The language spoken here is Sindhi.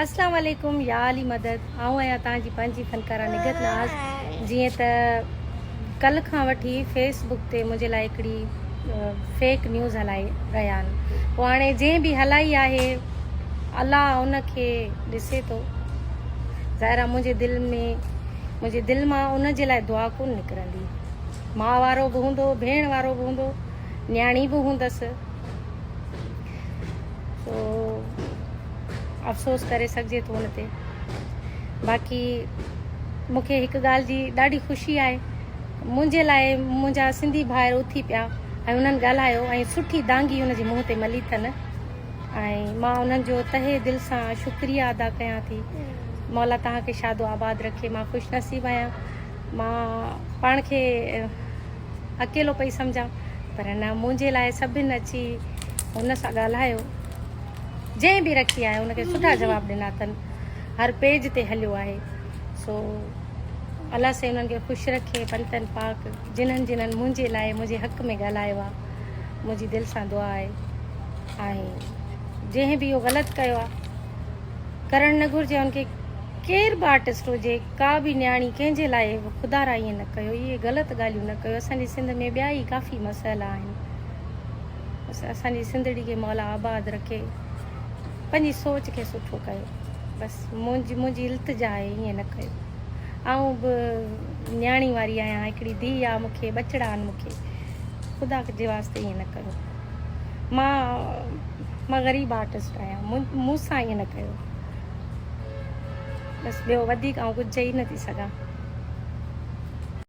اسلام عليڪم يا علي مدد آئون آهيان توهان جي پنهنجي فنڪارا نگهت ناز جيئن ته ڪل کان وٺي فيس بڪ تي منهنجي لاء هڪڙي فيڪ نيوز هلائي رهيا آهن پوء هاڻي جنهن به هلائي آهي الله ان کي ڏسي ٿو ظاهر آهي منهنجي دل ۾ منهنجي دل مان ان جي لاء دعا ڪون نڪرندي ماء وارو به هوندو ڀيڻ وارو به هوندو نياڻي به هوندس سو افسوس ڪري سگهجي ٿو ان تي باقي مون کي هڪ ڳالهه جي ڏاڍي خوشي آهي منهنجي لاء منهنجا سنڌي ڀائر اٿي پيا ۽ انهن ڳالهايو ۽ سٺي دانگي ان جي منهن تي ملي اٿن ۽ مان انهن جو تهه دل سان شڪريه ادا ڪيان ٿي مولا توهان کي شاد و آباد رکي مان خوش نصيب آهيان مان پاڻ کي اڪيلو پئي سمجهان پر نه منهنجي لاء سڀن اچي هن سان ڳالهايو جنهن به رکي آهي ان کي سٺا جواب ڏنا اٿن هر پيج تي هليو آهي سو الله سائين انهن کي خوش رکي پنتن پاڪ جنهن جنهن منهنجي لاء منهنجي حق ۾ ڳالهايو آهي منهنجي دل سان دعا آهي ۽ جنهن به اهو غلط ڪيو آهي ڪرڻ نه گهرجي ان کي ڪير به آرٽسٽ هجي ڪا به نياڻي ڪنهن جي لاء به خدا را ائين نه ڪيو اهي غلط ڳالهيون نه ڪيو اسان جي سنڌ ۾ ٻيا ئي ڪافي مسئلا آهن بس اسان جي سنڌڙي کي مولا آباد رکي پنهنجي سوچ کي سٺو ڪيو بس منهنجي منهنجي التجا آهي ائين نه ڪيو آئون به نياڻي واري آهيان هڪڙي ڌي آ مونکي ٻچڙا آهن مونکي خدا جي واسطي ائين نه ڪيو مان مان غريب آرٽسٽ آهيان مون سان ائين نه ڪيو بس ٻيو وڌيڪ آئون ڪجهه چئي نه ٿي سگهان.